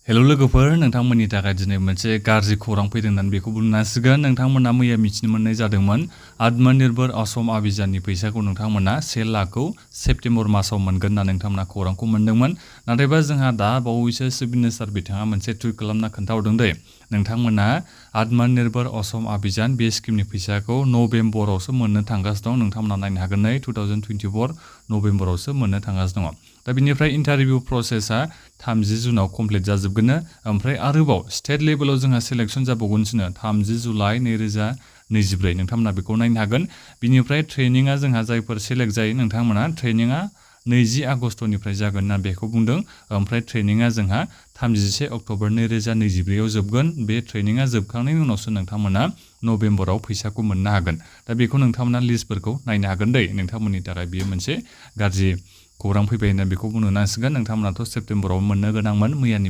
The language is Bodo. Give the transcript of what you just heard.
हेल' लोगोफोर नोंथांमोननि थाखाय दिनै मोनसे गाज्रि खौरां फैदों होननानै बेखौ बुंनांसिगोन नोंथांमोना मैया मिथिनो मोननाय जादोंमोन आत्मनिर्भर असम अभिजाननि फैसाखौ नोंथांमोना 1 लाखखौ सेप्तेम्बर मासाव मोनगोन होनना नोंथांमोना खौरांखौ मोनदोंमोन नाथायबा जोंहा दा बावैसो चिफ मिनिस्टार बिथाङा मोनसे टुइट खालामना खोन्थाहरदों दे नोंथांमोना आत्मनिर्भर असम अभिजान बे स्किमनि फैसाखौ नभेम्बरावसो मोननो थांगासिनो दं नोंथांमोना नायनो हागोन नै 2024 नभेम्बरावसो मोननो थांगासिनो दङ दा बिनिफ्राय इन्टारभिउ प्रसेसा 30 जुनाव कमप्लिट जाजोबगोन ओमफ्राय आरोबाव स्टेट लेभेलाव जोंहा सिलेक्शन जाबावगोनसोनो 30 जुलाइ 2024 नोंथांमोना बेखौ नायनो हागोन बिनिफ्राय ट्रेनिंआ जोंहा जायफोर सिलेक्ट जायो नोंथांमोना ट्रेनिंआ 20 आगस्तनिफ्राय जागोन होनना बेखौ बुंदों ओमफ्राय ट्रेनिंआ जोंहा 31 अक्ट'बर 2024 आव जोबगोन बे ट्रेनिंआ जोबखांनायनि उनावसो नोंथांमोना नभेम्बराव फैसाखौ मोननो हागोन दा बेखौ नोंथांमोना लिस्टफोरखौ नायनो हागोन दै नोंथांमोननि थाखाय बेयो मोनसे गाज्रि खौरां फैबाय होनना बेखौ बुंनो नांसिगोन नोंथांमोनाथ' सेप्तेम्बराव मोननो गोनांमोन मैयानि